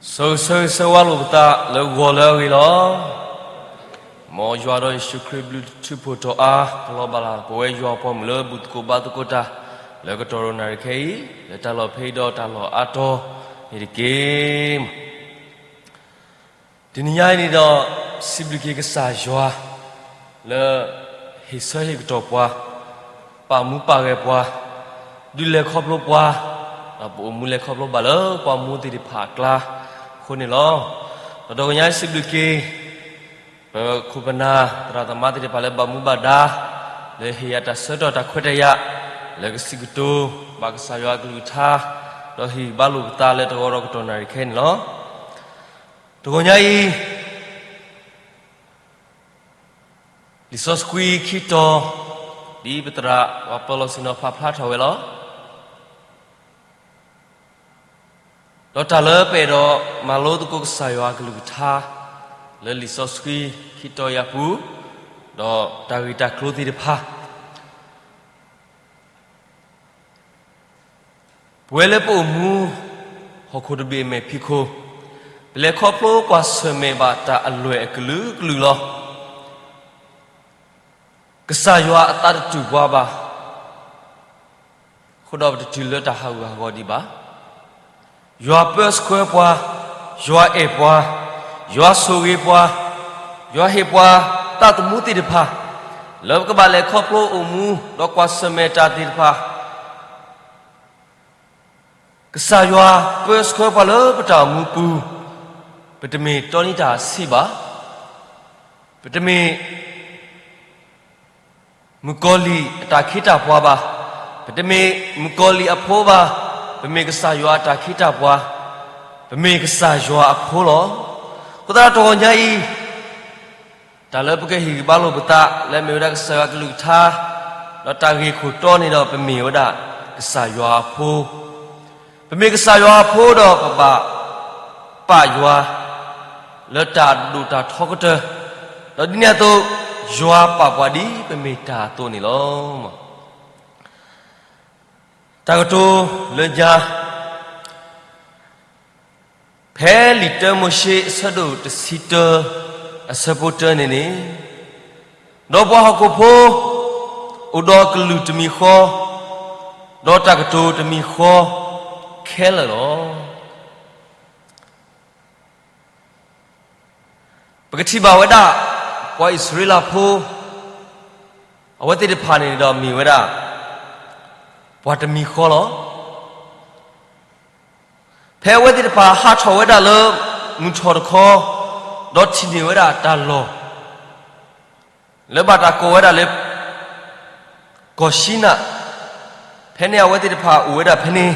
ဆိၣ်ဂ့ၤဆိၣ်ဂ့ၤဆၢဝါလိာ်ပသးလၢဂီၤလၢအဂ့ၤလီၤ. မ်ယွၤဒီးယ့ၣ်ၡူးခရံာ်ဘျုးထူးဖှိၣ်ထီၣ်အါ ကလီၤဘၣ်လၢပဝဲယွၤအပှၤမုၣ်လၢဘူၣ်သကိးဘါသကိးတၢ် လၢကတီၢ်ရိၣ်နၣ်ရံၣ်ခဲအံၤ လၢတၢ်လီၢ်ဖဲအံၤဒီးတၢ်လီၢ်အါတီၤန့ၣ်တက့ၢ်. တနံၤညါအံၤန့ၣ်ဒီး စံးဘျုးက့ၤကစၢ်ယွၤ လၢဟ့ၣ်ဆၢဟ့ၣ်ကတီၢ်ပှၤ, ပာ်မူပာ်ဂဲၤပှၤ, ဒုးလဲၤခီဖျိပှၤ, ဒီးပအိၣ်မူလဲၤခီဖျိဘၣ်လၢပှၤမူသ့ၣ်တဖၣ်အကျါအဃိန့ၣ်လီၤ. ဒီးတဂီၤညါအံၤစံးဘျုးက့ၤ ပခိၣ်ပနၢ်သရၣ်သမါသ့ၣ်တဖၣ်လၢဘၣ်မူဘၣ်ဒါ လၢဟ့ၣ်ယၤတၢ်ဆၢကတီၢ်တၢ်ခွဲးတၢ်ယာ် လၢကစံးကတိၤဘၣ်ကစၢ်ယွၤအကလုၢ်ကထါ ဒီးဟ့ၣ်ဘါလိာ်ပသးလၢတဂီၤဒီးကတီၢ်နၣ်ရံၣ်ခဲအံၤန့ၣ်လီၤ. တဂီၤညါအံၤ လံာ်စီဆှံခံတီၤ ဒ်ပသရၣ်ပှၤပၢၤလီၢ်ဆ့ၣ်နီၤဖးဖျါထီၣ်ဝဲလီၤ. ဒီးတၢ်လၢပအဲၣ်ဒိးမၤလိသကိးကစၢ်ယွၤအကလုၢ်ကထါ လၢလံာ်စီဆှံခံတီၤအံၤအပူၤ, ဒီးတၢ်ဂ့ၢ်တၢ်ကျိၤသ့ၣ်တဖၣ် ပဝဲလၢပအိၣ်မူ ဟီၣ်ခိၣ်တဘ့ၣ်အမဲာ်ဖံးခိၣ်, ပလဲၤခီဖျိကွၢ်ဆၢၣ်မဲာ်ဘၣ်တၢ်အလွဲၢ်အကလုာ်ကလုာ်လီၤ. ကစၢ်ယွၤအသးတတူၢ်ပှၤဘၣ်, အဃိဒီးပတတုၤလၢတၢ်ဟးဂူာ်ဟးဂီၤဒံးဘၣ်. ယွၤပၢဆှၢပှၤ, ယွၤအဲၣ်ပှၤ, ယွၤဆိၣ်ဂ့ၤပှၤ, ယွၤဟ့ၣ်ပှၤသးသမူသ့ၣ်တဖၣ် လၢပကဘၣ်လဲၤခီဖျိအိၣ်မူ ဒီးကွၢ်ဆၢၣ်မဲာ်တၢ်သ့ၣ်တဖၣ် ကစၢ်ယွၤပၢဆှၢပှၤလၢပတၢ်အိၣ်မူပူၤ, ပတမ့ၢ်တီနံတၢ်ဆံးဘၣ်, ပတမ့ၢ်မုၣ်ကီၤလံၢ်အတၢ်ခ့တၢ်ပှၤဘၣ်, ပတမ့ၢ်မုၣ်ကီၤလံၢ်အဖိဘၣ်, ပမ့ၢ်ကစၢ်ယွၤအတၢ်ခ့တၢ်ပှၤ, ပမ့ၢ်ကစၢ်ယွၤအဖိလီၤ. အဃိသတးဒီးတဂီၤညါအံၤ တၢ်လၢပကဟ့ၣ်ဂံၢ်ဘါလိာ်ပသး လၢအမ့ၢ်ဝဲဒၣ်ကစၢ်ယွၤကလုၢ်ကထါ, ဒီးတၢ်ဂ့ၢ်ခိၣ်တီန့ၣ်ဒီး ပမ့ၢ်ဝဲဒၣ်ကစၢ်ယွၤအဖိ, ပမ့ၢ်ကစၢ်ယွၤအဖိဒီးပဘၣ်ပာ်ယွၤ လၢတၢ်ဒိၣ်တၢ်ထီကတၢၢ်, ဒီးဒ်န့ၣ်အသိး ယွၤပာ်ပှၤဒ်ပမ့ၢ်တၢ်အသိးန့ၣ်လီၤ. တၢ်ကတိၤလၢညါ ဖဲလံာ်တၢမိၤၡ့အဆၢဒိၣ်တဆံတၢ အဆၢဖိတၢန့ၣ်န့ၣ်, ဒီးပှၤဟီၣ်ခိၣ်ဖိ အိၣ်ဒီးကလုာ်တမံၤဃီ, ဒီးတၢ်ကတိၤတမံၤဃီခဲလၢာ်လီၤ. ပကထံၣ်ဘၣ်ဝဲဒၣ် ပှၤအံၣ်စရ့လးဖိ အဝဲသ့ၣ်တဖၣ်န့ၣ်ဒီးမ့ၢ်ဝဲဒၣ် ပှၤတမံၤဃီလီၤ. ဖဲအဝဲသ့ၣ်တဖၣ်ဟးထီၣ်ဝဲဒၣ်လၢမုၢ်ထီၣ်တခီ, ဒီးထံၣ်န့ၢ်ဝဲဒၣ်တၢ်လီၢ် လၢဘၣ်တၢ်ကိးဝဲဒၣ်လၢ ကီၢ်ၡံနၤ, ဖဲန့ၣ်အဝဲသ့ၣ်တဖၣ်အိၣ်ဝဲဒၣ်ဖဲန့ၣ်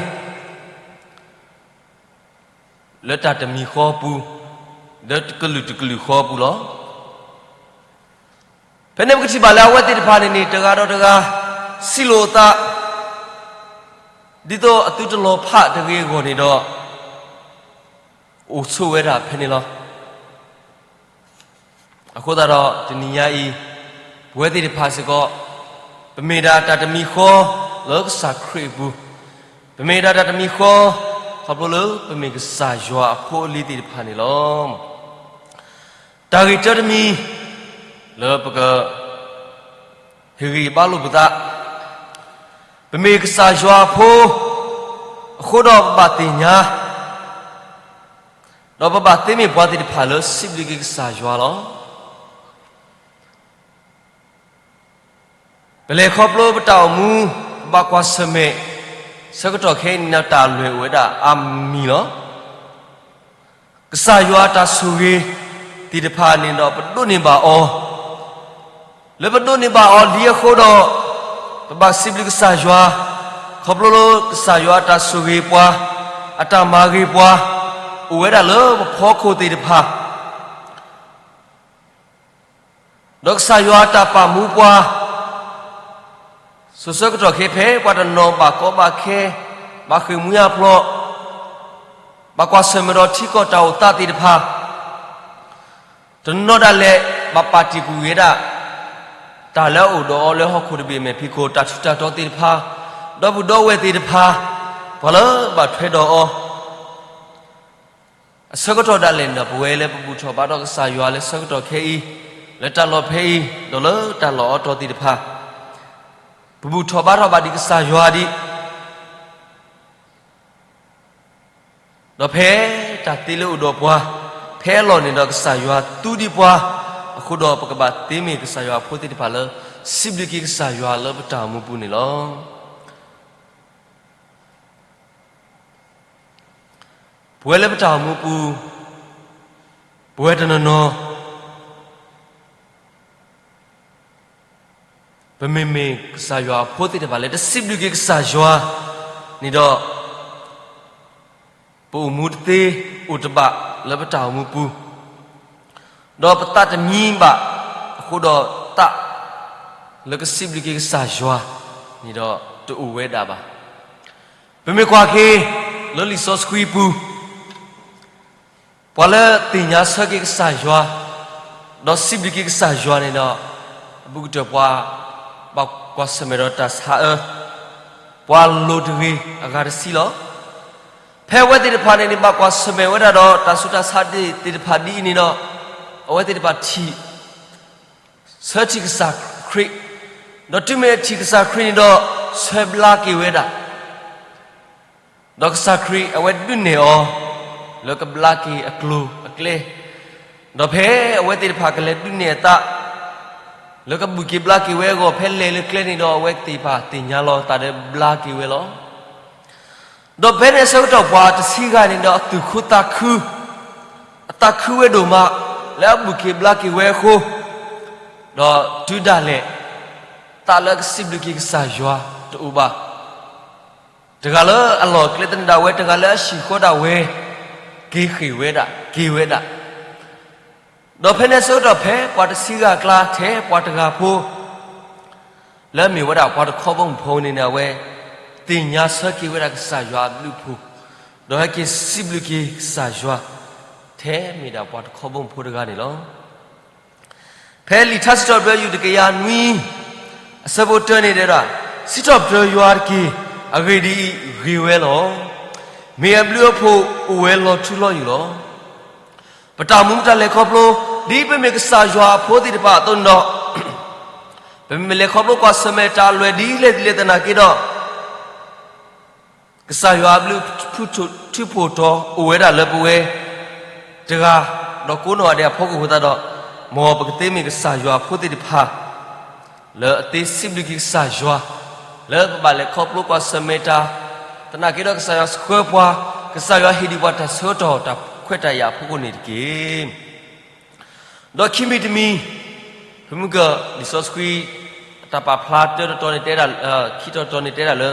လၢတၢ်တမံၤဃီအပူၤ, လၢတကလုာ်တကလုာ်ဃီအပူၤလီၤ. ဖဲန့ၣ်ပကထံၣ်ဘၣ်လၢအဝဲသ့ၣ်တဖၣ်န့ၣ်န့ၣ် တဂၤဒီးတဂၤ စံးလိာ်အသး ဒ်သိးအသုတလီၤဖးတဂ့ၤအဂီၢ်န့ၣ်ဒီး အိၣ်ဆိးဝဲဒၣ်ဖဲန့ၣ်လီၤ. အဃိသတးဒီးတနံၤညါအံၤ ပဝဲသ့ၣ်တဖၣ်စ့ၢ်ကီး ပမ့ၢ်ဒၣ်တၢ်တမံၤဃီလၢကစၢ်ခရံာ်အပူၤ, ပမ့ၢ်ဒၣ်တၢ်တမံၤဃီ ခီဖျိလၢပမ့ၢ်ကစၢ်ယွၤအဖိအလံၤသ့ၣ်တဖၣ်န့ၣ်လီၤ. တၢ်ဂ့ၢ်တၢတမံၤ လၢပက ဟ့ၣ်ဂံၢ်ဘါလိာ်ပသး, ပမ့ၢ်ကစၢ်ယွၤအဖိ အဃိဒီးပဘၣ်သ့ၣ်ညါ, ဒီးပဘၣ်သ့မ့ၢ်ပှၤသ့ၣ်တဖၣ်လၢစံးဘျုးက့ၤကစၢ်ယွၤလီၤ. ပလဲၤခီဖျိပတၢ်အိၣ်မူ, ပဘၣ်ကွၢ်ဆၢၣ်မဲာ် ဆၢကတီၢ်ခဲအံၤန့ၣ် တၢ်အလွဲၢ်အိၣ်ဝဲဒၣ်အါမံၤလီၤ. ကစၢ်ယွၤအတၢ်ဆိၣ်ဂ့ၤသ့ၣ်တဖၣ်န့ၣ်ဒီး ပဒိးန့ၢ်ဘၣ်အီၤ, လၢပဒိးန့ၢ်ဘၣ်အီၤလံအဃိဒီး, ပဘၣ်စံးဘျုးကစၢ်ယွၤ, ခီဖျိလၢကစၢ်ယွၤအတၢ်ဆိၣ်ဂ့ၤပှၤ, အတၢ်မၤဂ့ၤပှၤ, အိၣ်ဝဲဒၣ်လၢပဖီခိၣ်သ့ၣ်တဖၣ် ဒီးကစၢ်ယွၤအတၢ်ပာ်မူပှၤ, စိၤဆၢကတီၢ်ခဲအံၤဖဲပှၤတနီၤဘၣ်ကီဘၣ်ခဲ, ဘၣ်ဃ့ၢ်မှံဟးဖျိး, ဘၣ်ကွၢ်ဆၢၣ်မဲာ်ဒီးထံကီၢ်တၢ်အိၣ်သးသ့ၣ်တဖၣ်, တနီၤဒၣ်လဲာ် ဘၣ်ပာ်တ့ၢ်ကွံာ်ဝဲဒၣ် တၢ်လၢအအိၣ်ဒီးအီၤလၢဟီၣ်ခိၣ်တဘ့ၣ်အမဲာ်ဖံးခိၣ် တၢ်ထူးတၢ်တီၤသ့ၣ်တဖၣ်, ဒီပုၢ်ဒီဝဲၢ်သ့ၣ်တဖၣ်, ပှၤလၢဘၣ်ထွဲဒီးအီၤ ဆၢကတီၢ်ဒၣ်လဲာ်န့ၣ်ဒီး ပဝဲလၢပဘူၣ်ထီၣ်ဘါထီၣ်ကစၢ်ယွၤလၢဆၢကတီၢ်ခဲအံၤ, လၢတၢ်လီၢ်ဖဲအံၤ, ဒီးလၢတၢ်လီၢ်အီတီၤသ့ၣ်တဖၣ်, ပဘူၣ်ထီၣ်ဘါထီၣ်ဘၣ်ဒံးကစၢ်ယွၤဒံး ဒီးဖဲတၢ်သ့လၢအိၣ်ဒီးပှၤ, ဖဲအလီၢ်န့ၣ်ဒီးကစၢ်ယွၤသူဒံးပှၤ, အဃိဒီးပကဘၣ်သ့မ့ၢ်ကစၢ်ယွၤအဖိသ့ၣ်တဖၣ်လၢ စံးဘျုးက့ၤကစၢ်ယွၤလၢပတၢ်အိၣ်မူပူၤန့ၣ်လီၤ. ပဝဲလၢပတၢ်အိၣ်မူပူၤ, ပဝဲတနီၤနီၤ ပမ့မ့ၢ်ကစၢ်ယွၤအဖိသ့ၣ်တဖၣ်လၢတစံးဘျုးက့ၤကစၢ်ယွၤန့ၣ်ဒီး, ပအိၣ်မူတသ့အိၣ်တဘၣ်လၢပတၢ်အိၣ်မူပူၤ, ဒီးပသးတမံဘၣ်, အဃိဒီးသးလၢကစံးဘျုးက့ၤကစၢ်ယွၤန့ၣ်ဒီးတအိၣ်ဝဲဒၣ်ဘၣ်. ပမ့ၢ်ကွၢ်က့ၤ လၢလံာ်စီဆှံပူၤ ပှၤလၢသ့ၣ်ညါဆၢက့ၤကစၢ်ယွၤ, ဒီးစံးဘျုးက့ၤကစၢ်ယွၤန့ၣ်ဒီး, အဘူးကတၢၢ်ပှၤ ဘၣ်ကွၢ်ဆၢၣ်မဲာ်ဒီးတၢ်ဆါအၢ, ပှၤလိၤတဂ့ၤအဂၤတဆံလီၤ. ဖဲအဝဲသ့ၣ်တဖၣ်န့ၣ်န့ၣ် ဘၣ်ကွၢ်ဆၢၣ်မဲာ်ဝဲဒၣ်ဒီးတၢ်ဆူးတၢ်ဆါသ့ၣ်တဖၣ်ဒ်အံၤန့ၣ်ဒီး, အဝဲသ့ၣ်တဖၣ်ထံၣ် ဆၢထံၣ်ကစၢ်ခရံာ်, ဒီးတုၤမ့ၢ်အထံၣ်ကစၢ်ခရံာ်န့ၣ်ဒီး ဆၢဘျါက့ၤဝဲဒၣ်, ဒီးကစၢ်ခရံာ်အဝဲဒုးနဲၣ်အီၤ လၢကဘျါက့ၤအကျိၤအကျဲ, ဒီးဖဲအဝဲသ့ၣ်တဖၣ်ကလဲၤဒုးနဲၣ်အသး လၢကဘုၣ်က့ၤဘျါက့ၤဝဲအဂီၢ် ဖဲလဲၤလၢကျဲန့ၣ်ဒီး အဝဲသ့ၣ်တဖၣ်သ့ၣ်ညါလီၤအသးဒီးဘျါက့ၤဝဲလီၤ. ဒီးဖဲန့ၣ်အဆၢကတီၢ်ပှၤတဆံဂၤန့ၣ်ဒီးအသူၣ်ခုသးခု, အသးခုဝဲဒိၣ်မး လၢအဘုၣ်က့ၤဘျါက့ၤဝဲအဃိ, ဒီးတုၤဒၣ်လဲာ် သးလၢအကစံးဘျုးက့ၤကစၢ်ယွၤတအိၣ်ဘၣ်. တဂၤလၢအလီၢ်ကျဲသနၢၣ်ဒၣ်ဝဲ, တဂၤလၢအဟံၣ်ဃီဒၣ်ဝဲ, က့ၤဃ့ၢ်ဝဲဒၣ်, က့ၤဝဲဒၣ်. ဒီးဖဲန့ၣ်အဆၢကတီၢ်ဖဲပှၤတဆံဂၤအကျါ ထဲပှၤတဂၤဖိ လၢအမ့ၢ်ဝဲဒၣ်ပှၤတခီဘီမုၢ်ဖိန့ၣ်န့ၣ် အဝဲသ့ၣ်ညါဆၢက့ၤဝဲဒၣ်ကစၢ်ယွၤအဘျုးအဖှိၣ်, ဒီးဟဲက့ၤစံးဘျုးက့ၤကစၢ်ယွၤ ထဲမ့ၢ်ဒၣ်ပှၤတခီဘီမုၢ်ဖိတဂၤန့ၣ်လီၤ. ဖဲလံာ်ထါစံးထီၣ်ပတြၢၤ ယူၢ်တကယၤနွံ အဆၢဖိတၢန့ၣ်တဲဒၣ်, စံးထီၣ်ပတြၢၤယွၤတက့ၢ်, အဂ့ၢ်ဒ်အံၤ, ဂ့ၤဝဲလီၤ. မ့ၢ်အဘျုးအဖှိၣ်အိၣ်ဝဲလီၤထူလီၤယိာ်လီၤ. ပတၢ်အိၣ်မူပတၢ်လဲၤခီဖျိ ဒ်ပမ့ၢ်ကစၢ်ယွၤအဖိသ့ၣ်တဖၣ်အသိးန့ၣ်ဒီး, ပမ့မ့ၢ်လဲၤခီဖျိကွၢ်ဆၢၣ်မဲာ်တၢ်အလွဲၢ်ဒ်လဲၣ်ဒ်လဲၣ်သနာ်က့ဒီး ကစၢ်ယွၤအဘျုးအဖှိၣ်ထူးဖှိၣ်တီၤအိၣ်ဝဲဒၣ်လၢပဝဲတဂၤ, ဒီးကိးနီၢ်ဂၤဒဲးအဖီခိၣ်အဃိသတးဒီး, မ်ပကသ့မ့ၢ်ကစၢ်ယွၤအဖိသ့ၣ်တဖၣ် လၢအသ့စံးဘျုးက့ၤကစၢ်ယွၤ, လၢပဘၣ်လဲၤခီဖျိကွၢ်ဆၢၣ်မဲာ်တၢ်, သနာ်က့ဒီးကစၢ်ယွၤဆှၢပှၤ, ကစၢ်ယွၤဟ့ၣ်ဒံးပှၤတၢ်ဆၢကတီၢ်တၢ်ခွဲးတၢ်ယာ်အဖီခိၣ်န့ၣ်တက့ၢ်. ဒီးခံမံၤတမံၤ, ဖဲမုၢ်က လံာ်စီဆှံ တၢ်ပာ်ဖျါတၢတတီၤန့ၣ်တဲဒၣ်, ခံတီၤတတီၤန့ၣ်တဲဒၣ်လၢ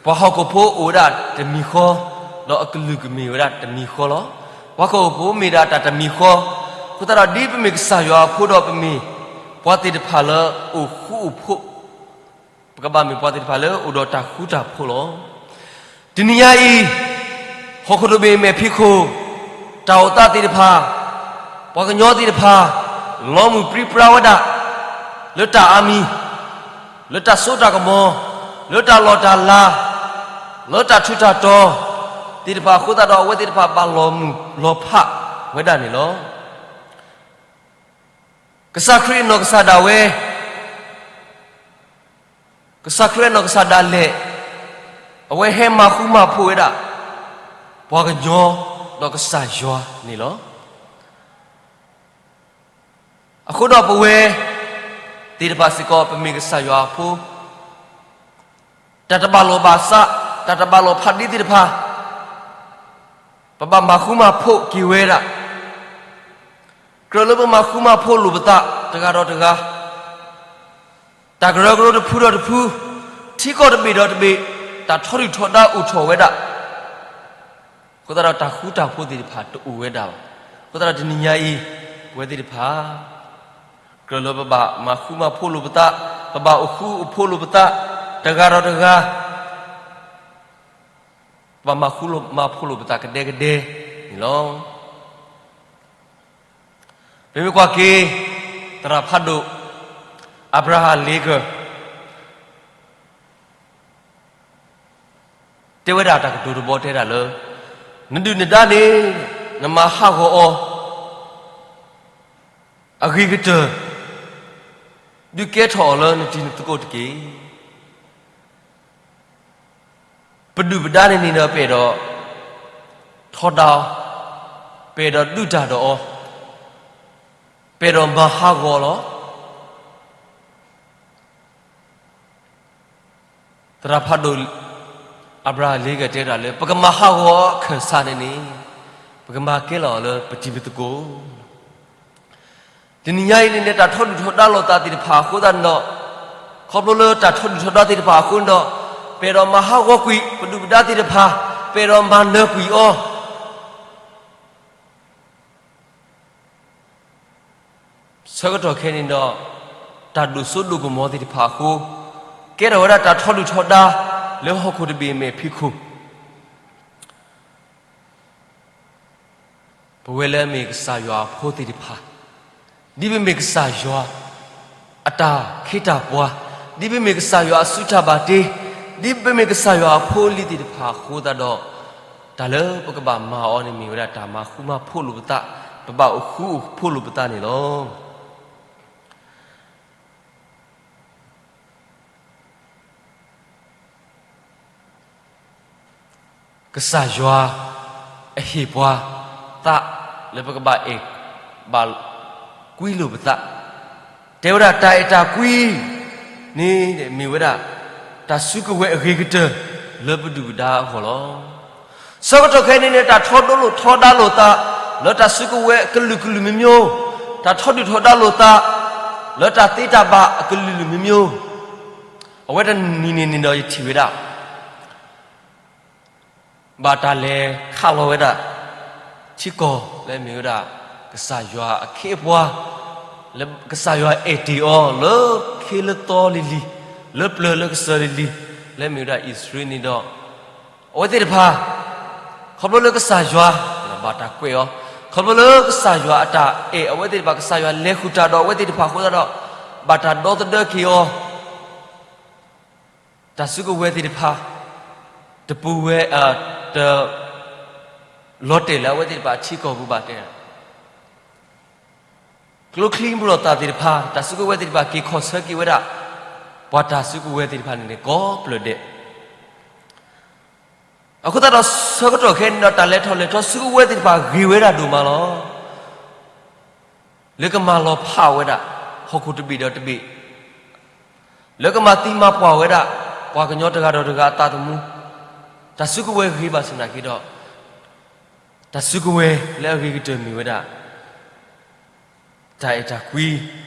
ပှၤဟီၣ်ခိၣ်ဖိအိၣ်ဝဲဒၣ်တမံၤဃီ, ဒီးအကလုၢ်ကမ့ၢ်ဝဲဒၣ်တမံၤဃီလီၤ. ပှၤဟီၣ်ခိၣ်ဖိမ့ၢ်ဒၣ်တၢ်တမံၤဃီ, အဃိသတးဒီးဒ်ပမ့ၢ်ကစၢ်ယွၤအဖိဒီးပမ့ၢ် ပှၤသ့ၣ်တဖၣ်လၢအိၣ်ဃူအိၣ်ဖိး ပကဘၣ်မ့ၢ်ပှၤသ့ၣ်တဖၣ်လၢအိၣ်ဒီးတၢ်ဃူတၢ်ဖိးလီၤ. တနံၤညါအံၤ, ဟီၣ်ခိၣ်ဒီဘ့ၣ်မဲာ်ဖံးခိၣ်, တၢ်အိၣ်သးသ့ၣ်တဖၣ်, ပှၤကညီသ့ၣ်တဖၣ်, လီၤမုၢ်ပြံပြါဝဲဒၣ်, လၢတၢ်အါမံၤ, လၢတၢ်စိတၢ်ကမီၤ, လၢတၢ်လီၢ်တၢ်လၤ, လၢတၢ်ထူးတၢ်တီၤသ့ၣ်တဖၣ်အဃိသတးဒီး အဝဲသ့ၣ်တဖၣ်ဘၣ်လီၤမုၢ်လီၤဖးဝဲဒၣ်န့ၣ်လီၤ. ကစၢ်ခရံာ်အနီၢ်ကစၢ်ဒၣ်ဝဲ, ကစၢ်ခရံာ်အနီၢ်ကစၢ်ဒၣ်လဲာ်, အဝဲဟဲမၤဃူမၤဖိးဝဲဒၣ် ပှၤကညီဒီးကစၢ်ယွၤန့ၣ်လီၤ. အဃိဒီးပဝဲသ့ၣ်တဖၣ်စ့ၢ်ကီး ပမ့ၢ်ကစၢ်ယွၤအဖိ, တၢ်တဘၣ်လီၢ်ဘၣ်စး, တၢ်တဘၣ်လီၢ်ဖးဒ့သ့ၣ်တဖၣ်, ပဘၣ်မၤဃူမၤဖိးက့ၤဝဲဒၣ်. ကြၢးလၢပမၤဃူမၤဖိးလိာ်ပသးတဂၤဒီးတဂၤ, တၢ်ကရၢကရိတဖုဒီးတဖု, ထံကီၢ်တဘ့ၣ်ဒီးတဘ့ၣ်, တၢ်ထီဒုၣ်ထီဒါအိၣ်ထီၣ်ဝဲဒၣ်. အဃိသတးဒီးတၢ်ဃူတၢ်ဖိးသ့ၣ်တဖၣ်တအိၣ်ဝဲဒၣ်ဘၣ်. အဃိသတးဒီးတနံၤညါအံၤ, ပဝဲသ့ၣ်တဖၣ် ကြၢးလၢပဘၣ်မၤဃူမၤဖိးလိာ်ပသး, ပဘၣ်အိၣ်ဃူအိၣ်ဖိးလိာ်ပသး, တဂၤဒီးတဂၤ, ပဘၣ်မၤဃူမၤဖိးလိာ်ပသးကဒဲကဒဲန့ၣ်လီၤ. ပမ့ၢ်ကွၢ်က့ၤ သရၣ်ဖးဒိၣ် Abraham Lincoln တဲဝဲဒၣ်တၢ်ကတိၤတဘီတဲဒၣ်လၢ နဒုၣ်နဒါန့ၣ် နမၤဟးဂီၤအီၤ အဂ့ၤကတၢၢ် ဒုးကဲထီၣ်အီၤလၢနတံၤနသကိးတက့ၢ်. ပဒုၣ်ပဒါန့ၣ်န့ၣ်ဒီး ပအဲၣ်ဒိးထီဒါအီၤ, ပအဲၣ်ဒိးဒုးတၢ်ဒီးအီၤ, ပအဲၣ်ဒိးမၤဟးဂီၤလီၤ. သရၣ်ဖးဒိၣ် အၤဘြၤဟၣ်လ့ၤကဲၣ်တဲဝဲဒၣ်လၢ ပကမၤဟးဂီၤအခၢၣ်စးန့ၣ်န့ၣ် ပကမၤကဲလီၤအီၤလၢပတံၤပသကိး. တနံၤညါအံၤန့ၣ်န့ၣ် တၢ်ထီဒုၣ်ထီဒါလိာ်သးသ့ၣ်တဖၣ်အဃိသတးန့ၣ်ဒီး, ခီဖျိလၢတၢ်ထီဒုၣ်ထီဒါသ့ၣ်တဖၣ်အဃိန့ၣ်ဒီး, ပအဲၣ်ဒိးမၤဟးဂီၤကွံာ်ပဒုၣ်ပဒါသ့ၣ်တဖၣ်, ပအဲၣ်ဒိးမၤနၢၤကွံာ်အီၤ ဆၢကတီၢ်ခဲအံၤန့ၣ်ဒီး, တၢ်ဒိၣ်စိဒိၣ်ကမီၤသ့ၣ်တဖၣ်အဃိ, ကဲထီၣ်ဝဲဒၣ်တၢ်ထီဒုၣ်ထီဒါ လၢဟီၣ်ခိၣ်တဘ့ၣ်အမဲာ်ဖံးခိၣ်. ပဝဲလၢအမ့ၢ်ကစၢ်ယွၤအဖိသ့ၣ်တဖၣ်, ဒ်ပမ့ၢ်ကစၢ်ယွၤအတၢ်ခ့တၢ်ပှၤ, ဒ်ပမ့ၢ်ကစၢ်ယွၤအစုတၢ်ဘၣ်တ့, ဒ်ပမ့ၢ်ကစၢ်ယွၤအဖိအလံၤသ့ၣ်တဖၣ်အဃိသတးဒီး, တၢ်လၢပကဘၣ်မၤအီၤန့ၣ်မ့ၢ်ဝဲဒၣ်တၢ်မၤဃူမၤဖိးလိာ်ပသး, ပဘၣ်အိၣ်ဃူအိၣ်ဖိးလိာ်ပသးန့ၣ်လီၤ. ကစၢ်ယွၤအဟ့ၣ်ပှၤသးလၢပကဘၣ်အဲၣ်ဘၣ်ကွံလိာ်ပသး, တဲဝဲဒၣ်တၢ်အဲၣ်တၢ်ကွံန့ၣ် မ့ၢ်ဝဲဒၣ် တၢ်စုကဝဲၤအဂ့ၤကတၢၢ်လၢပဒုၣ်ပဒါအဂီၢ်လီၤ. ဆၢကတီၢ်ခဲအံၤန့ၣ်န့ၣ် တၢ်ထီဒိၣ်လိာ်ထီဒါလိာ်သး လၢတၢ်စုကဝဲၤအကလုာ်ကလုာ်မ့ၢ်မ့ၢ်, တၢ်ထီဒုၣ်ထီဒါလိာ်သး လၢတၢ်သ့တၢ်ဘၣ်အကလုာ်ကလုာ်မ့ၢ်မ့ၢ်, အဝဲတနံၤန့ၣ်န့ၣ်ဒီးယထံၣ်ဝဲဒၣ် ဘၣ်တၢ်လဲၤခးလီၤဝဲဒၣ် ထံကီၢ်လၢအမ့ၢ်ဝဲဒၣ် ကစၢ်ယွၤအခ့အပှၤ, လၢကစၢ်ယွၤအဲၣ်တ့ၢ်အီၤလၢခ့လၢသီလံၤလံၤ, လၢပျၢၤလၢကစၢၤလံၤလံၤ, လၢအမ့ၢ်ဝဲဒၣ်အံၣ်စရ့လးန့ၣ်ဒီး, အဝဲသ့ၣ်တဖၣ် ခီဖျိလၢကစၢ်ယွၤ ဘၣ်တၢ်ကွဲးအီၤ, ခီဖျိလၢကစၢ်ယွၤအတၢ်အဲၣ်အဝဲသ့ၣ်တဖၣ် ကစၢ်ယွၤလဲၤဃုာ်တၢ်ဒီးအဝဲသ့ၣ်တဖၣ်အဃိသတးဒီး, ဘၣ်တၢ်ဒီသဒၢက့ၤအီၤ တၢ်စုကဝဲၤသ့ၣ်တဖၣ် တပူၤဝဲ, တ လီၤတဲာ်လၢအဝဲသ့ၣ်တဖၣ်အထံကီၢ်ပူၤဘၣ်တဲ, ကျိချံမျိာ်လိာ်သးသ့ၣ်တဖၣ် တၢ်စုကဝဲၤသ့ၣ်တဖၣ်က့ၤခီၣ်ဆၢက့ၤဝဲဒၣ်, ပှၤတၢ်စုကဝဲၤသ့ၣ်တဖၣ်န့ၣ်န့ၣ် ကိးပျၢၤဒဲး အဃိသတးဒီးဆၢကတီၢ်ခဲအံၤန့ၣ်ဒီး တၢ်လဲၤထီၣ်လဲၤထီစုကဝဲၤသ့ၣ်တဖၣ်ဂ့ၤဝဲဒၣ်ဒိၣ်မးလီၤ. လၢကမၤလီၤဖးဝဲဒၣ် ဟီၣ်ခိၣ်တဘ့ၣ်ဒီးတဘ့ၣ်, လၢကမၤသံမၤပှၢ်ဝဲဒၣ် ပှၤကညီတဂၤဒီးတဂၤအသးသမူ, တၢ်စုကဝဲၤဂ့ၤဘၣ်ဆၣ်သနာ်က့ဒီး, တၢ်စုကဝဲၤလၢအဂ့ၤကတၢၢ်မ့ၢ်ဝဲဒၣ် တၢ်အဲၣ်တၢ်ကွံ,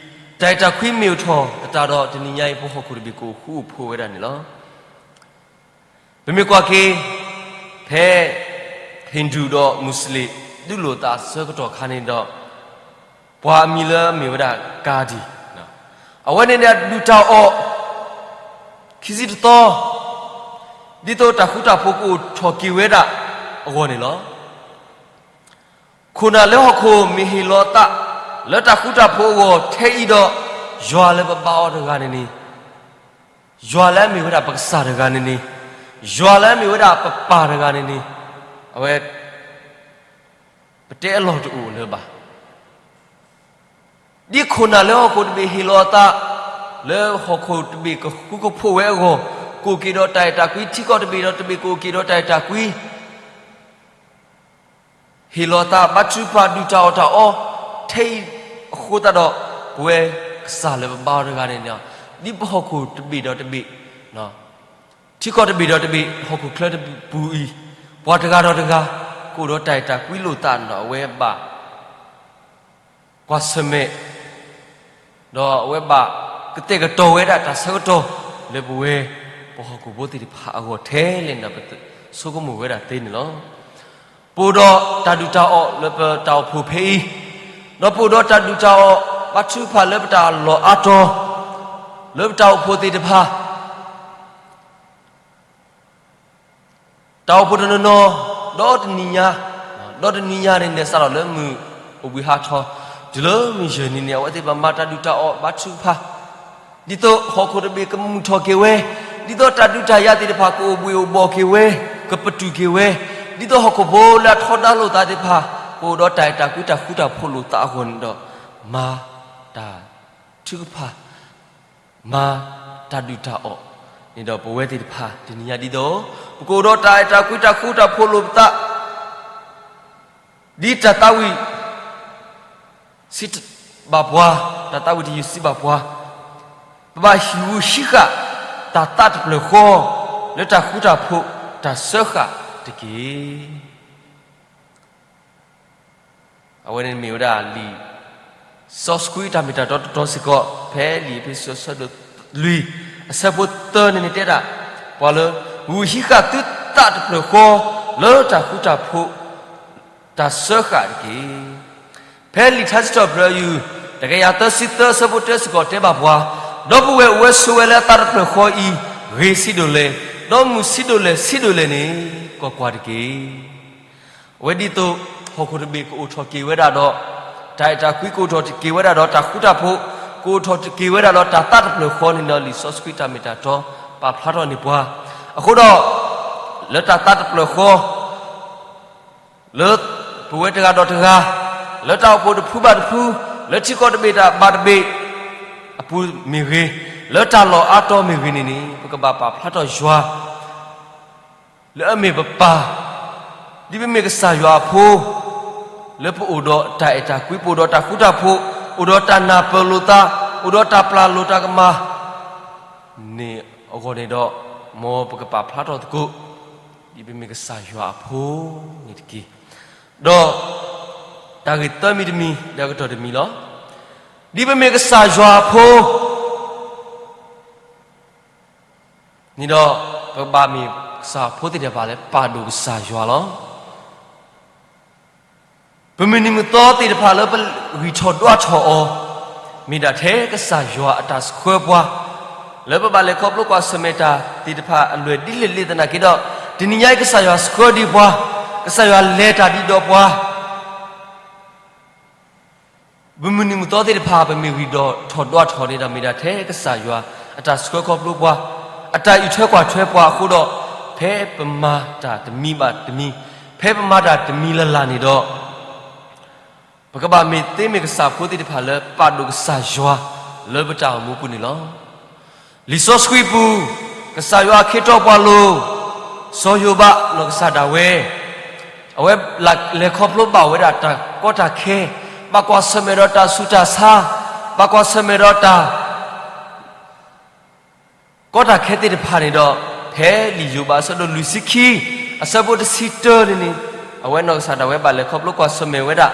တၢ်အဲၣ်တၢ်ကွံမ့ၢ်အိၣ်ထီၣ်သတးဒီး တနံၤညါအံၤ ပဟီၣ်ခိၣ်တဘ့ၣ်ကအိၣ်ဃူအိၣ်ဖိးဝဲဒၣ်န့ၣ်လီၤ. ပမ့ၢ်ကွၢ်က့ၤ ဖဲ Hindu ဒီး Muslim ဒုးလိာ်သးအဆၢကတီၢ်ခါန့ၣ်ဒီး, ပှၤအမံၤလၢအမ့ၢ်ဝဲဒၣ် Gandhi, အဝဲန့ၣ်န့ၣ် အဒုၣ်တၢ်အီၣ် ခံဆံတသီ ဒ်သိးတၢ်ဃူတၢ်ဖိးကအိၣ်ထီၣ်က့ၤဝဲဒၣ်အဂီၢ်န့ၣ်လီၤ. ခိၣ်နၢ်လၢဟီၣ်ခိၣ်မ့ၢ်ဟ့ၣ်လီၤအသး လၢတၢ်ဃူတၢ်ဖိးအဂီၢ်ထဲအံၤဒီး, ယွၤလၢပဘါအီၤတဂၤန့ၣ်န့ၣ်, ယွၤလၢအမ့ၢ်ဝဲဒၣ်ပကစၢ်တဂၤန့ၣ်န့ၣ်, ယွၤလၢအမ့ၢ်ဝဲဒၣ်ပပၢ်တဂၤန့ၣ်န့ၣ်, အဝဲ ပတဲအလီၢ်တအိၣ်လၢၤဘၣ်. ဒ်ခိၣ်နၢ်လၢဟီၣ်ခိၣ်တဘ့ၣ်ဟ့ၣ်လီၤအသး လၢဟီၣ်ခိၣ်တဘ့ၣ်ကဃူကဖိးဝဲအဂီၢ်, ကအိၣ်က့ၤဒီးတၢ်အဲၣ်တၢ်ကွံ, ထံကီၢ်တဘ့ၣ်ဒီးတဘ့ၣ်ကအိၣ်က့ၤဒီးတၢ်အဲၣ်တၢ်ကွံ ဟ့ၣ်လီၤအသးဘါထုကဖၣ်ဒုၣ်တၢ်အီၣ်တၢ်အီ ထဲအံၤအဃိသတးဒီး, ပဝဲကစၢ်လၢပဘါအီၤတဂၤန့ၣ်န့ၣ်, ဒ်ပဟီၣ်ခိၣ်တဘ့ၣ်ဒီးတဘ့ၣ်, ထံကီၢ်တဘ့ၣ်ဒီးတဘ့ၣ် ဟီၣ်ခိၣ်ချၢတပူၤအံၤ, ပှၤတဂၤဒီးတဂၤ ကအိၣ်ဒီးတၢ်အဲၣ်တၢ်ကွံလိာ်သးန့ၣ်ဒီး အဝဲဘၣ် ကွၢ်ဆၢၣ်မဲာ် ဒီးအဝဲဘၣ်ကတဲာ်ကတီၤဝဲဒၣ်တၢ်ဆၢကတီၢ် လၢပဝဲ ပဟီၣ်ခိၣ်ဖိသ့ၣ်တဖၣ်အဂီၢ်ထဲလဲၣ်န့ၣ်ဒီး ပဆိကမိၣ်ဝဲဒၣ်သ့န့ၣ်လီၤ. ပအိၣ်ဒီးတၢ်ဒုၣ်တၢ်အီၣ်လၢပတၢ်အိၣ်ဖှိၣ်ဖဲအံၤ, ဒီးပအိၣ်ဒီးတၢ်ဒုၣ်တၢ်အီၣ်ဘါထုကဖၣ်လၢပတၢ်လီၢ်အါတီၤ လၢပတၢ်အိၣ်ဖှိၣ်သ့ၣ်တဖၣ် တၢ်အိၣ်ဖှိၣ်တနီၤနီၤ ဒီတနံၤညါ, ဒီတနံၤညါန့ၣ်န့ၣ် စးထီၣ်လၢမုၢ်အိၣ်ဘှံးဟးထီၣ် တုၤလၢမုၢ်ယဲၢ်နံၤန့ၣ် အဝဲသ့ၣ်ဘၣ်မၤတၢ်ဒုၣ်တၢ်အီၣ်ဘါထုကဖၣ်, ဒ်သိးဟီၣ်ခိၣ်တဘ့ၣ်ကမုာ်ထီၣ်က့ၤဝဲ, ဒ်သိးတၢ်ဒုးတၢ်ယၤသ့ၣ်တဖၣ်ကအိၣ်ဘှံးအိၣ်ဘှီၣ်က့ၤဝဲ, ကပတုာ်က့ၤဝဲ, ဒ်သိးဟီၣ်ခိၣ်ဖိလၢအထီဒါလိာ်သးသ့ၣ်တဖၣ် ကအိၣ်ဒီးတၢ်အဲၣ်တၢ်ကွံတၢ်ဃူတၢ်ဖိးလိာ်သးအဂီၢ်န့ၣ်ဒီး မၤတၢ်ထုကဖၣ်, မၤတၢ်ဒုၣ်တၢ်အီၣ်န့ၣ်ဒီး ပဝဲသ့ၣ်တဖၣ်တနံၤညါဒ်သိး ပကအိၣ်ဒီးတၢ်အဲၣ်တၢ်ကွံတၢ်ဃူတၢ်ဖိးလိာ်ပသး ဒ်တၢ်သးဝံၣ် စံးဘၣ်ပှၤ, တၢ်သးဝံၣ်တယုၢ်စံးဘၣ်ပှၤ, ပဘၣ်ဟံးဂူာ်ဟံးဃာ် တၢ်သးတဖျၢၣ်ဃီ လၢတၢ်ဃူတၢ်ဖိးတၢ်စၢဃာ်တက့ၢ်. အဝဲန့ၣ်မ့ၢ်ဝဲဒၣ်လံာ်စီဆှံတၢ်မ့ၢ်တၢ်တီတတီၤစ့ၢ်ကီး ဖဲလံာ်အ့းဖ့းစူးအဆၢဒိၣ်လွံၢ် အဆၢဖိသၢန့ၣ်န့ၣ်တဲဒၣ် ပှၤလၢ ဂူာ်ဟံးဃာ်သုသးတဖျၢၣ်ဃီ လၢတၢ်ဃူတၢ်ဖိး တၢ်စၢဃာ်တက့ၢ်. ဖဲလံာ်ထါစံးထီၣ်ပတြၢၤအယုၢ် တကယၤသၢဆံသၢ အဆၢဖိတၢစ့ၢ်ကီးတဲဘၣ်ပှၤ, ဒီပုၢ်ဝဲၢ်အိၣ်ဝဲဆိးဝဲလၢအသးတဖျၢၣ်ဃီအံၤ ဂ့ၤဆံးဒိၣ်လဲၣ်, ဒီးမုာ်ဆံးဒိၣ်လဲၣ်ဆံးဒိၣ်လဲၣ်န့ၣ် ကွၢ်ကွၢ်တက့ၢ်. အဝဲဒ်သိး ဟီၣ်ခိၣ်တဘ့ၣ်ကအိၣ်ထီၣ်က့ၤဝဲဒၣ်ဒီး တၢ်အဲၣ်တၢ်ကွံကအိၣ်ထီၣ်က့ၤဝဲဒၣ်ဒီး တၢ်ဃူတၢ်ဖိး ကအိၣ်ထီၣ်က့ၤဝဲဒၣ်ဒီး တၢ်သးတဖျၢၣ်ဃီန့ၣ်ဒီး လံာ်စီဆှံတၢ်မ့ၢ်တၢ်တီ ပာ်ဖျါထီၣ်န့ၢ်ပှၤ. အဃိဒီး လၢတၢ်သးတဖျၢၣ်ဃီ လၢပဝဲတဂၤဒီးတဂၤ လၢတၢ်အိၣ်ဖှိၣ်တဖုဘၣ်တဖု, လၢထံကီၢ်တဘ့ၣ်တၢ်ဘၣ်တဘ့ၣ်အပူၤမ့ၢ်ဂ့ၤ, လၢတၢ်လီၢ်အါတီၤမ့ၢ်ဂ့ၤန့ၣ်န့ၣ် ပကဘၣ်ပာ်ဖျါထီၣ်ယွၤ လၢအမ့ၢ်ပပၢ်, ဒ်ပမ့ၢ်ကစၢ်ယွၤအဖိ, လၢပအိၣ်ဒီးတၢ်အဲၣ်တၢ်ကွံ, ပအိၣ်ဒီးတၢ်ဃူတၢ်ဖိး, အိၣ်ဒီးတၢ်နၢ်ပၢၢ်လိာ်သး, အိၣ်ဒီးတၢ်ပျၢ်လိာ်တၢ်ကမၣ် န့ၣ်အဂီၢ်န့ၣ်ဒီး မ်ပကပာ်ဖျါထီၣ်သကိး ဒ်ပမ့ၢ်ကစၢ်ယွၤအဖိန့ၣ်တက့ၢ်. ဒီးတၢ်ဂ့ၢ်သၢမံၤတမံၤ ဒီးအကတီၢ်တမံၤလီၤ. ဒ်ပမ့ၢ်ကစၢ်ယွၤအဖိ န့ၣ်ဒီး ပကဘၣ်မ့ၢ်ကစၢ်ဖိသ့ၣ်တဖၣ်လၢ ပာ်ဒိၣ်ကစၢ်ယွၤလီၤ. ပမုၢ်နံၤမုၢ်သီသ့ၣ်တဖၣ်လၢပဂံၢ်ထီၣ်ဒွးထီၣ်အီၤ မ့ၢ်ဒၣ်ထဲကစၢ်ယွၤအတၢ်ဆှၢပှၤ, လၢပဘၣ်လဲၤခီဖျိကွၢ်ဆၢၣ်မဲာ်တၢ်သ့ၣ်တဖၣ်အလွဲၢ်ဒ်လဲၣ်လဲၣ်သနာ်က့ဒီး, တနံၤညါအံၤကစၢ်ယွၤဆှၢဒံးပှၤ, ကစၢ်ယွၤလဲၤတၢ်ဒ်ဒီးပှၤ ပမုၢ်နံၤမုၢ်သီသ့ၣ်တဖၣ် ပမ့ၢ်ဂံၢ်ထီၣ်ဒွးထီၣ်န့ၣ်ဒီး မ့ၢ်ဒၣ်ထဲကစၢ်ယွၤအတၢ်ဆှၢခီဖျိပှၤ, အတၢ်အံးထွဲကွၢ်ထွဲပှၤအဃိဒီး, ဖဲပမၤတၢ်တမံၤဘၣ်တမံၤ, ဖဲပမၤတၢ်တမံၤလၢ်လၢ်န့ၣ်ဒီး ပကဘၣ်မ့ၢ်သ့မ့ၢ်ကစၢ်ဖိသ့ၣ်တဖၣ်လၢ ပာ်ဒိၣ်ကစၢ်ယွၤလၢပတၢ်အိၣ်မူပူၤန့ၣ်လီၤ. လံာ်စီဆှံပူၤ, ကစၢ်ယွၤအခ့အတီပှၤလိၤ, စီၤယိၤဘးနီၢ်ကစၢ်ဒၣ်ဝဲ, အဝဲလဲၤခီဖျိဘၣ်ဝဲဒၣ်တၢ်ကီတၢ်ခဲ, ဘၣ်ကွၢ်ဆၢၣ်မဲာ်ဒီးတၢ်ဆူးတၢ်ဆါ, ဘၣ်ကွၢ်ဆၢၣ်မဲာ်ဒီးတၢ် ကီတၢ်ခဲသ့ၣ်တဖၣ်န့ၣ်ဒီး, ဖဲလံာ်ယိၤဘးအဆၢဒိၣ်လွံၢ်ဆံခံ, အဆၢဖိတဆံတၢန့ၣ်န့ၣ်, အဝဲနီၢ်ကစၢ်ဒၣ်ဝဲဘၣ်လဲၤခီဖျိကွၢ်ဆၢၣ်မဲာ်ဝဲဒၣ်,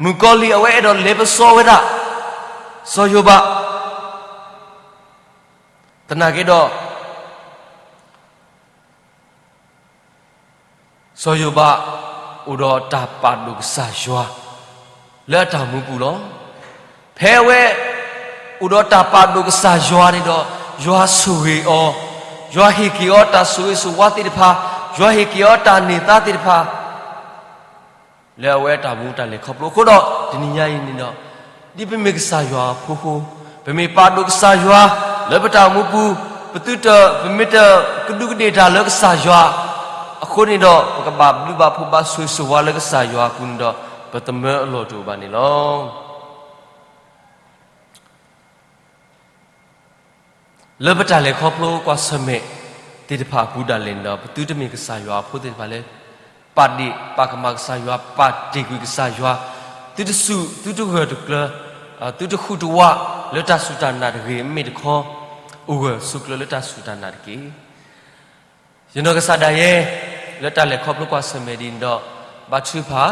မုၣ်ကီၤလံၢ်အဝဲအဲၣ်ဒိးလဲၤပစီဝဲဒၣ်, စီၤယိၤဘး သနာ်က့ဒီး စီၤယိၤဘး အိၣ်ဒီးတၢ်ပာ်ဒိၣ်ကစၢ်ယွၤ လၢအတၢ်မူပူၤလီၤ. ဖဲအဝဲ အိၣ်ဒီးတၢ်ပာ်ဒိၣ်ကစၢ်ယွၤန့ၣ်ဒီး ယွၤဆိၣ်ဂ့ၤအီၤ, ယွၤဟ့ၣ်က့ၤအီၤတၢ်ဆိၣ်ဂ့ၤဆိၣ်ဝါသ့ၣ်တဖၣ်, ယွၤဟ့ၣ်က့ၤအီၤတၢ်န့ၢ်သါသ့ၣ်တဖၣ် လၢအဝဲအတၢ်မူတၢ်လဲၤခီဖျိအဃိဒီး တနံၤညါအံၤန့ၣ်ဒီး, ဒ်ပမ့ၢ်ကစၢ်ယွၤအဖိဃိ, ပမ့ၢ်ပာ်ဒိၣ်ကစၢ်ယွၤ လၢပတၢ်အိၣ်မူပူၤ, ပသုတ, ပမ့ၢ်တကဒူးကဒ့ၣ်တၢ်လၢကစၢ်ယွၤအဃိန့ၣ်ဒီး, ပကဘၣ်ဘျုးဘၣ်ဖှိၣ်ဘၣ်ဆိၣ်ဂ့ၤဆိၣ်ဝါလၢကစၢ်ယွၤအပူၤန့ၣ်ဒီး, ပသမၢအလီၢ်တအိၣ်ဘၣ်န့ၣ်လီၤ. လၢပတၢ်လဲၤခီဖျိကွၢ်ဆၢၣ်မဲာ်သ့ၣ်တဖၣ်အပူၤဒၣ်လဲာ်န့ၣ်ဒီး, ပသုတမ့ၢ်ကစၢ်ယွၤအဖိသ့ၣ်တဖၣ်လၢ ပာ်ဒ့ၣ်ပာ်ကမၣ်ကစၢ်ယွၤ, ပာ်တ့ၢ်ကွံာ်ကစၢ်ယွၤ, သုတစူၣ်သုတဂၢၢ်တကျၢၤ, သုတဃူတဝးလၢတၢ်စူၢ်တၢ်နာ်တဂ့ၤ, မ့ၢ်တခီ အိၣ်ဂၢၢ်ဆိးကျၢၤလၢတၢ်စူၢ်တၢ်နာ်တက့ၢ်. ယနီၢ်ကစၢ်ဒၣ်ယဲ လၢတၢ်လဲၤခီဖျိကွၢ်ဆၢၣ်မဲာ်ဒ်န့ၣ်ဒီး, ဘါထုကဖၣ်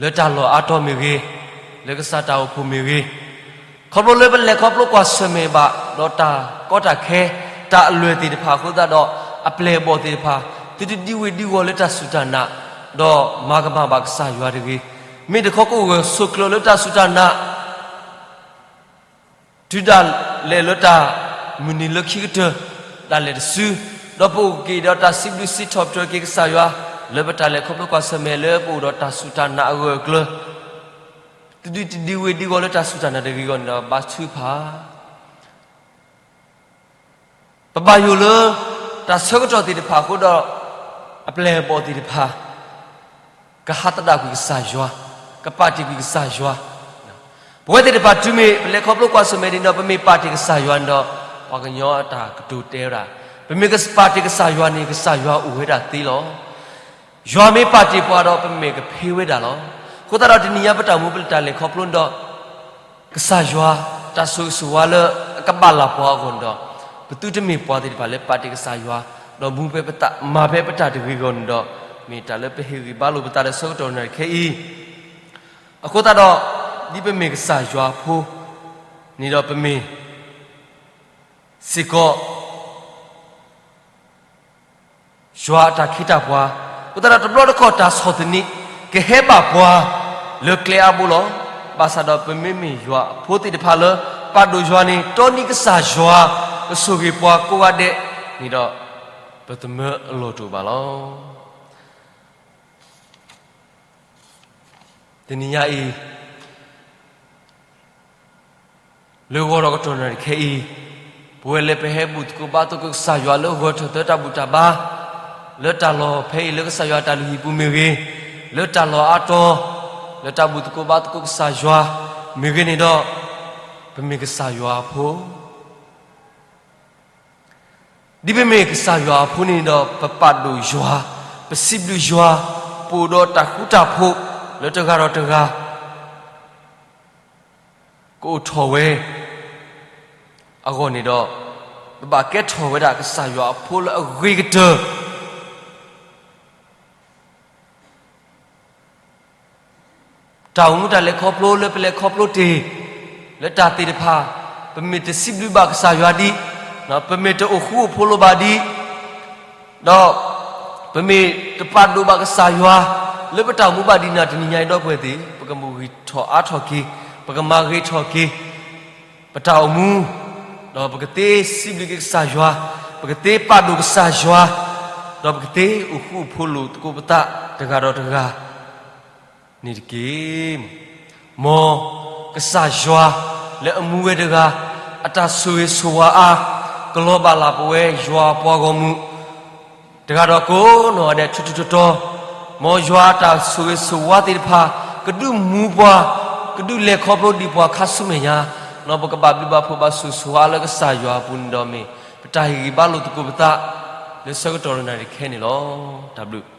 လၢတၢ်လီၢ်အါတီၤမ့ၢ်ဂ့ၤ, လၢကစၢ်တၢ်အိၣ်ဖှိၣ်မ့ၢ်ဂ့ၤ, ခီဖျိလၢပလဲၤခီဖျိကွၢ်ဆၢၣ်မဲာ်ဘၣ်ဒီးတၢ်ကီတၢ်ခဲ, တၢ်အလွဲၢ်သ့ၣ်တဖၣ်အဃိသတးဒီး, အပျဲၢ်အဘီၣ်သ့ၣ်တဖၣ်, သုတဒံဝ့ၤဒံဝီၤလၢတၢ်စူၢ်တၢ်နာ်, ဒီးမၤကမၣ်ဘၣ်ကစၢ်ယွၤတဂ့ၤ, မ့ၢ်တခီကအိၣ်ဂၢၢ်ဆိးကျၢၤလၢတၢ်စူၢ်တၢ်နာ် တုၤဒၣ်လဲာ်လၢတၢ်မုၢ်နံၤလၢခံကတၢၢ် ဒၣ်လဲာ်တစု, ဒီးပအိၣ်က့ၤဒီးတၢ်စံးဘျုးစံးထီၣ်ပတြၢၤက့ၤကစၢ်ယွၤ, လၢပတၢ်လဲၤခီဖျိကွၢ်ဆၢၣ်မဲာ်လၢပအိၣ်ဒီးတၢ်စူၢ်တၢ်နာ်အဂၢၢ်အကျၢၤ, တဒုတဒံဝ့ၤဒံဝီၤလၢတၢ်စူၢ်တၢ်နာ်တဂ့ၤအဂီၢ်န့ၣ်ဒီး ဘါထုကဖၣ် ပဘၣ်ယိၣ်လၢ တၢ်ဆၢကတီၢ်သ့ၣ်တဖၣ်အဃိဒီး, အပျဲၢ်အဘီၣ်သ့ၣ်တဖၣ် ကဟးသဒၣ်ကွံာ်ကစၢ်ယွၤ, ကပာ်တ့ၢ်ကွံာ်ကစၢ်ယွၤ. ပဝဲသ့ၣ်တဖၣ်တုၤမ့ၢ်ပလဲၤခီဖျိကွၢ်ဆၢၣ်မဲာ်န့ၣ်ဒီး ပမ့ၢ်ပာ်တ့ၢ်ကစၢ်ယွၤန့ၣ်ဒီး ပှၤကညီအတၢ်ကတိၤတဲဝဲဒၣ်, ပမ့ၢ်ပာ်တ့ၢ်ကစၢ်ယွၤန့ၣ် ကစၢ်ယွၤအိၣ်ဝဲဒၣ်သ့လီၤ. ယွၤမ့ၢ်ပာ်တ့ၢ်ပှၤဒီး ပမဲာ်ကဖ့ဝဲဒၣ်လီၤ. အဃိသတးဒီးတနံၤညါပတၢ်မူပတၢ်လဲၤခီဖျိန့ၣ်ဒီး ကစၢ်ယွၤ တၢ်ဆိၣ်ဂ့ၤဆိၣ်ဝါလၢအကဘၣ်လၢ်ပှၤအဂီၢ်န့ၣ်ဒီး ပသုတမ့ၢ်ပှၤသ့ၣ်တဖၣ်လၢပာ်တ့ၢ်ကစၢ်ယွၤ ဒီးမူဖဲပသး မၤဖဲပတၢ်တဂ့ၤအဂီၢ်န့ၣ်ဒီး မ့ၢ်တၢ်လၢပဟ့ၣ်ဂံၢ်ဘါလိာ်ပသးလၢဆၢကတီၢ်နၣ်ရံၣ်ခဲအံၤ. အဃိသတးဒီး ဒ်ပမ့ၢ်ကစၢ်ယွၤအဖိန့ၣ်ဒီး ပမ့ၢ်စ့ၢ်ကီး ယွၤအတၢ်ခ့တၢ်ပှၤ, အဃိသတးဒီးတဘျီတခီၣ်တၢ်ဆီၣ်သနံး ကဟဲဘၣ်ပှၤလၢကျဲအါဘိလီၤ. ဘၣ်ဆၣ်ဒီးပမ့မ့ၢ်ယွၤအဖိသ့ၣ်တဖၣ်လၢ ပာ်ဒိၣ်ယွၤန့ၣ် တီနံၤကစၢ်ယွၤ ကဆိၣ်ဂ့ၤပှၤကိးဂၤဒဲးန့ၣ်ဒီး ပသမၢအလီၢ်တအိၣ်ဘၣ်လီၤ. တနံၤညါအံၤ လၢဂီၤဒီးကတီၢ်နၣ်ရံၣ်ခဲအံၤ, ပဝဲလၢပဟဲဘူၣ်သကိးဘါသကိးကစၢ်ယွၤလၢဂီၤထၢၣ်သၢတၢ်ဘူၣ်တၢ်ဘါ, လၢတၢ်လီၢ်ဖဲအံၤလၢကစၢ်ယွၤအတၢ်လုၢ်ဟံၣ်ပူၤမ့ၢ်ဂ့ၤ, လၢတၢ်လီၢ်အါတီၤ, လၢတၢ်ဘူၣ်သကိးဘါသကိးကစၢ်ယွၤမ့ၢ်ဂ့ၤန့ၣ်ဒီး, ပမ့ၢ်ကစၢ်ယွၤအဖိ ဒ်ပမ့ၢ်ကစၢ်ယွၤအဖိန့ၣ်ဒီး ပပာ်ဒိၣ်ယွၤ, ပစံးဘျုးယွၤ, ပအိၣ်ဒီးတၢ်ဃူတၢ်ဖိးလၢတဂၤဒီးတဂၤ ကအိၣ်ထီၣ်ဝဲ အဂီၢ်န့ၣ်ဒီး, ပဘၣ်ကဲထီၣ်ဝဲဒၣ်ကစၢ်ယွၤအဖိလၢအဂ့ၤကတၢၢ် တၢ်အိၣ်မူတၢ်လဲၤခီဖျိလၢပလဲၤခီဖျိတ့ၢ် လၢတၢ်သ့ၣ်တဖၣ်, ပမ့ၢ်တစံးဘျုးဘၣ်ကစၢ်ယွၤဒံး, ပမ့ၢ်တအိၣ်ဃူအိၣ်ဖိးလိာ်ဘၣ်ဒံး, ဒီးပမ့ၢ်တပာ်ဒိၣ်ဘၣ်ကစၢ်ယွၤ လၢပတၢ်အိၣ်မူဘၣ်ဒံးန့ၣ် တနံၤညါအံၤဒီပုၢ်ဝဲၢ်သ့ၣ် ပကမၤဂ့ၤထီၣ်အါထီၣ်က့ၤ, ပကမၤဂ့ၤထီၣ်က့ၤ ပတၢ်အိၣ်မူ, ဒီးပကသ့စံးဘျုးက့ၤကစၢ်ယွၤ, ပကသ့ပာ်ဒိၣ်ကစၢ်ယွၤ, ဒီးပကသ့အိၣ်ဃူအိၣ်ဖိးလိာ်သကိးပသးတဂၤဒီးတဂၤ န့ၣ်တက့ၢ်. မ်ကစၢ်ယွၤလၢအမူဝဲတဂၤ အတၢ်ဆိၣ်ဂ့ၤဆိၣ်ဝါအါ ကလီၤဘၣ်လၢ်ပဝဲယွၤအပှၤဂီၢ်မုၢ် တဂၤဒီးကိးနီၢ်ဂၤဒဲးထူထူတီတီ, မ်ယွၤအတၢ်ဆိၣ်ဂ့ၤဆိၣ်ဝါသ့ၣ်တဖၣ် ကဒုးမူပှၤ, ကဒုးလဲၤခီဖျိဒံးပှၤခါဆူမဲာ်ညါ, ဒီးပကဘၣ်ဘျုးဘၣ်ဖှိၣ်ဘၣ်ဆိၣ်ဂ့ၤဆိၣ်ဝါလၢကစၢ်ယွၤအပူၤန့ၣ်ဒီးမ့ၢ် ပတၢ်ဟ့ၣ်ဂံၢ်ဘါလိာ်သကိးပသး လၢဆၢကတီၢ်နၣ်ရံၣ်ခဲအံၤန့ၣ်လီၤ. တၢ်ဘျုး